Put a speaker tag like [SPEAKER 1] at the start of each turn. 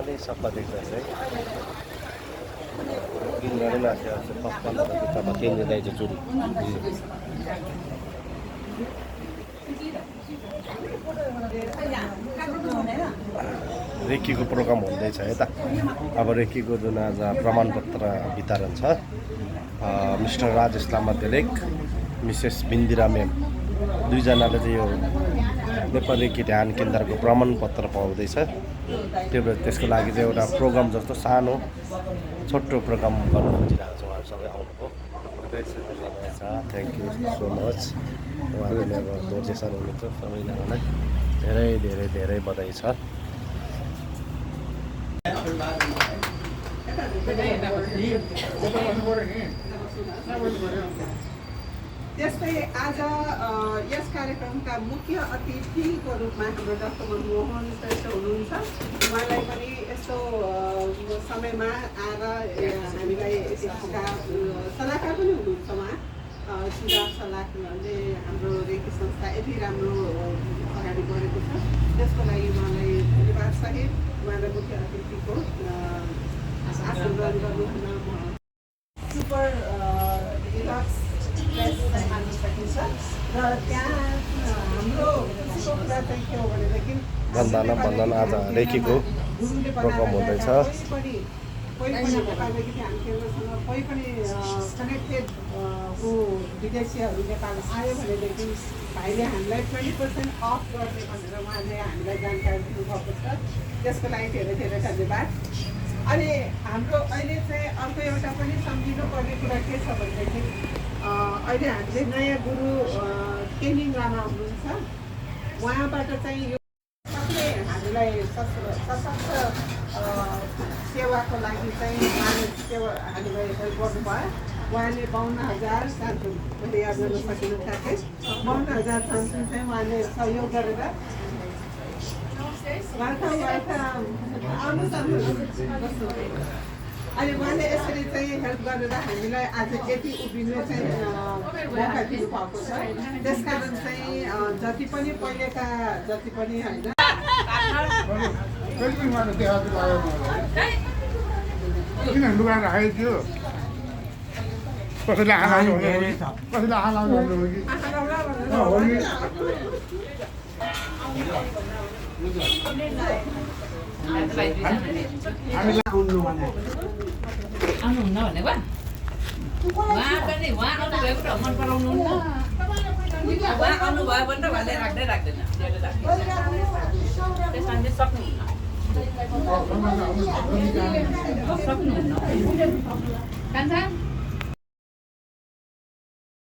[SPEAKER 1] मजाले सफा देख्दैछ है किनभने माथि आउँछ 55 रुपियाँ केन्द्र दाइजो चुरी रेकीको प्रोग्राम हुँदैछ है त अब रेकीको जुन आज प्रमाणपत्र वितरण छ मिस्टर राजेश लामा देलेक मिसेस बिन्दिरा म्याम दुईजनाले चाहिँ यो नेपाल रेकी ध्यान केन्द्रको प्रमाणपत्र पाउँदैछ त्यसको लागि चाहिँ एउटा प्रोग्राम जस्तो सानो छोटो प्रोग्राम गर्न खोजिरहेको छ उहाँहरू सबै आउनुभयो थ्याङ्क यू सो मच उहाँहरूले अब निर्देशन हुनुहुन्छ सबैजनालाई धेरै धेरै धेरै बधाई छ
[SPEAKER 2] त्यस्तै आज यस कार्यक्रमका मुख्य अतिथिको रूपमा हाम्रो डाक्टर मनमोहन श्रेष्ठ हुनुहुन्छ उहाँलाई पनि यस्तो समयमा आएर हामीलाई यसका सल्लाहकार पनि हुनुहुन्छ उहाँ सुझाव सल्लाहले हाम्रो रेकी संस्था यति राम्रो अगाडि बढेको छ त्यसको लागि उहाँलाई धन्यवाद सहित उहाँलाई मुख्य अतिथिको आसन ग्रहण गर्नुहुन सुपर डिलक्स हाल्न सकिन्छ र त्यहाँ हाम्रो खुसीको कुरा चाहिँ के हो भनेदेखि
[SPEAKER 1] बन्दना आज रेकीको प्रोग्राम हुँदैछ
[SPEAKER 2] कोही पनि नेपाल रेकी ध्यान केन्द्रसँग कोही पनि कनेक्टेड विदेशीहरू नेपाल आयो भनेदेखि भाइले हामीलाई 20% अफ गर्ने भनेर उहाँले हामीलाई जानकारी दिनुभएको छ त्यसको लागि धेरै धेरै धन्यवाद अनि हाम्रो अहिले चाहिँ अर्को एउटा पनि सम्झिनुपर्ने कुरा के छ भनेदेखि अहिले हामीले नयाँ गुरु केनिङ लामा हुनुहुन्छ उहाँबाट चाहिँ यो सबले हामीलाई सशक्त सेवाको लागि चाहिँ उहाँले सेवा हामीलाई हेल्प गर्नुभयो उहाँले 52,000 सान्सुन मैले याद गर्न सकिनु ठ्याक्कै 52,000 सान्सुन चाहिँ उहाँले सहयोग गरेर अनि उहाँले यसरी चाहिँ हेल्प गरेर हामीलाई आज यति उभिनु चाहिँ मौका दिनुभएको छ त्यस कारण चाहिँ जति पनि पहिलेका जति पनि होइन
[SPEAKER 3] किन लुगा राखेको थियो कसैले आलाउनु कसैले आलाउनु
[SPEAKER 4] आउनुहुन्न भनेको उहाँ पनि उहाँ आउनुभएको त मन पराउनुहुन्न उहाँ आउनुभयो भने त उहाँले राख्दै राख्दैन त्यसमा चाहिँ सक्नुहुन्न कान्छा